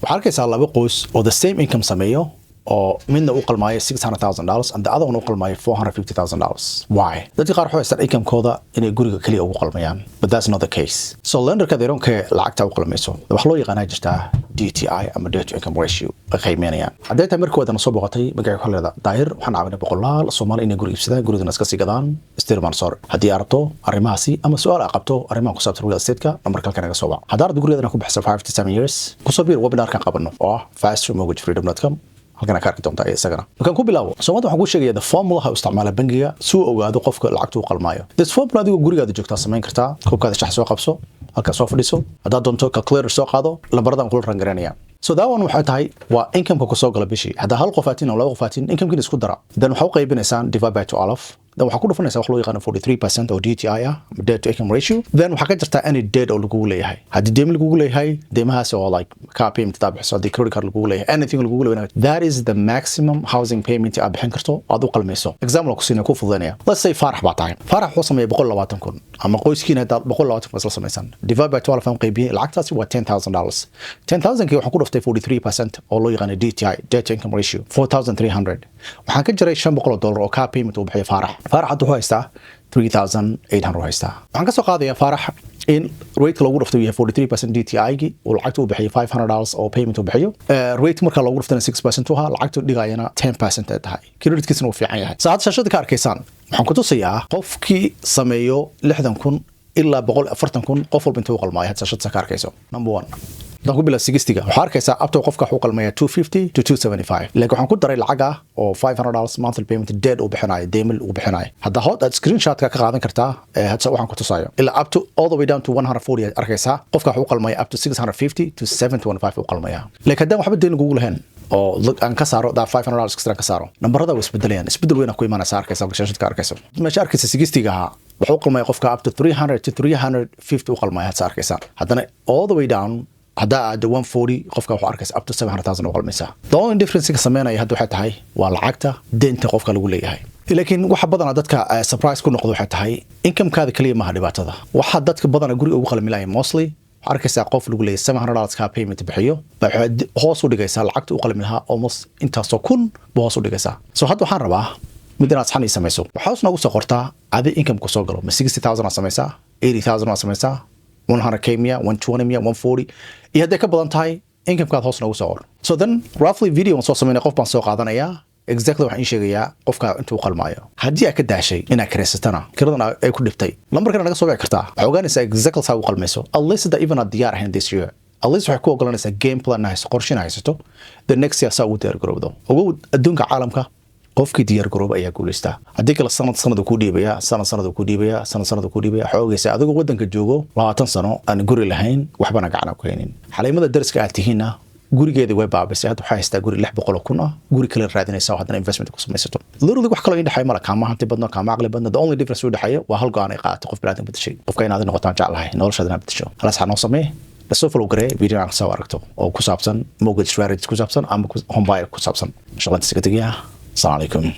Waxaa arkaysaa laba qoys oo the same income sameeyo oo midna u qalmaayo $600,000 and the other one u qalmaayo $450,000. Why? Dadka qaar waxay haystaan income-kooda inay guriga kaliya ugu qalmayaan, but that's not the case. So lenderka, they don't care lacagta u qalmayso. Wax loo yaqaanaa jirtaa DTI ama debt to income ratio ay qiimeynayaan. Hadday tahay markii soo boqotay, magaca waxaa leedahay Daahir. Waxaan caawinay boqolaal Soomaali inay guri iibsadaan, gurigana iska sii gadaan. Stirman sor haddii aad rabto arrimahaasi ama su'aal aad qabto arrimaha ku saabsan real estate-ka, nambarka halkan naga soo wac. Haddaad rabto gurigeedana ku bixiso 5 to 7 years, kusoo biir webinarkan qabano oo ah fastermortgagefreedom.com. Halkan ka arki doontaa isagana. Markaan ku bilaabo soomaalida, waxaan kuu sheegaya the formula ha isticmaala bangiga si uu ogaado qofka lacagta u qalmaayo. This formula adigoo gurigaada joogtaa samayn kartaa. Koobkaada shax soo qabso, halkaa soo fadhiso. Haddaad doonto calculator soo qaado, lambaradan kula rangaranaya. So that one waxay tahay waa income-ka kusoo gala bishii. Haddaa hal qof aatin ama laba qof aatin, income-kiina isku dara, then waxaa u qaybinaysaan divide by 12, then waxaa ku dhufanaysaa wax loo yaqaano 43% oo DTI ah ama debt to income ratio. Then waxaa ka jirtaa any debt oo lagugu leeyahay. Haddii deem lagugu leeyahay, deemahaas oo like car payment aad bixiso, haddii credit card lagugu leeyahay, anything lagugu leeyahay, that is the maximum housing payment aad bixin karto aad u qalmayso. Example ku siinaya, ku fududaynaya. Let's say Faarax baa tahay. Faarax wuxuu sameeyay 120,000 ama qoyskiina haddaad 120,000 isla samaysan, divide by 12 aan qaybiyey, lacagtaasi waa $10,000. 10,000 kii waxaan ku dhuftay 43% oo loo yaqaano DTI, debt to income ratio, 4300. Waxaan ka jiray $500 oo car payment uu bixiyo Faarax. Faarax hadda wuxuu haystaa 3800 haystaa. Waxaan ka soo qaadayaa Faarax in rate loogu dhuftay yahay 43% DTI-gi, uu lacagta uu bixiyo $500 oo payment uu bixiyo. Rate marka loogu dhuftana 6% u ahaa, lacagta dhigayana 10% ay tahay, creditkiisana uu fiican yahay. Saacad shaashada ka arkaysaan waxaan ku tusayaa qofkii sameeyo 60,000 ilaa 140,000, qof walba intuu u qalmaayo. Hadda shaashada ka arkayso, number one, haddaan ku bilaa 60-ga, waxaa arkaysaa up to qofka wuxuu qalmaya 250 to 275, laakiin waxaan ku daray lacag ah oo $500 monthly payment debt uu bixinayo, deemil uu bixinayo. Hadda hod aad screenshotka ka qaadan kartaa hadda waxaan ku tusayo. Ilaa up to all the way down to 140 aad arkaysaa, qofka wuxuu qalmaya up to 650 to 725 uu qalmaya. Laakiin haddaan waxba deyn lagugu lahayn oo aan ka saaro daa $500 extra ka saaro, nambarada way isbedelayaan. Isbedel weyn ku imaanaysa. Arkaysa shaashadka arkayso, meesha arkaysa 60-ga ahaa wuxuu u qalmaya qofka up to 300 to 350 u qalmaya. Hadda arkaysaa, haddana all the way down haddaa aado 140, qofka wuxuu arkaysa up to 700,000 u qalmaysaa. The only difference ka sameynaya hadda waxay tahay waa lacagta deynta qofka lagu leeyahay. Laakiin waxa badanaa dadka surprise ku noqdo waxay tahay incomekaada kaliya maaha dhibaatada. Waxa dadka badanaa guriga ugu qalmilaya mostly, waxaa arkaysaa qof lagu leeyahay $700 kaa payment bixiyo ba waxay hoos u dhigaysaa lacagta u qalmi lahaa, almost intaasoo kun buu hoos u dhigaysaa. So hadda waxaan rabaa mid inaad saxan ii samayso. Waxaa hoos noogu soo qortaa adi income ku soo galo. Ma 60,000 aad samaysaa? 80,000 aad samaysaa? 100K miya? 120 miya? 140? Iyo hadday ka badan tahay, incomekaad hoos noogu soo qor. So then roughly video waan soo samaynay, qof baan soo qaadanayaa, exactly waxaan ii sheegayaa qofka intuu qalmaayo. Haddii aad ka daashay inaad kiraysatana, kiradan ay ku dhibtay, lambarkana naga soo wici kartaa. Waxaa ogaanaysaa exactly saa u qalmayso. At least hadda even aad diyaar ahayn this year, at least waxay ku ogolanaysaa game plan hayso, qorshina haysato, the next year saa ugu diyaar garowdo. Ogow, adduunka caalamka qofkii diyaar garooba ayaa guulaystaa. Haddii kale sanad sanad ku dhiibaya, sanad sanad ku dhiibaya, sanad sanad ku dhiibaya. Waxaa ogeysaa adigoo wadanka joogo 20 sano aan guri lahayn, waxbana gacana ku haynin. Xaliimada dariska aad tihiinna gurigeedii way baabisay. Hadda waxaa haystaa guri 600,000 ah, guri kale raadinaysa oo haddana investment ku samaysato. Literally wax kaloo indhexeeya mala, kaama hanti badno, kaama caqli badno. The only difference u dhexeeya waa hal go'aan ay qaadatay qof bini'aadam bedeshay. Qofka inaad noqotaan jeclahay, noloshaada inaad bedesho. Halas noo samee, lasoo follow garee, video aan soo aragto oo ku saabsan mortgage strategies ku saabsan ama home buyer ku saabsan. Insha Allah intaas ka tegayaa. Asalaamu calaykum.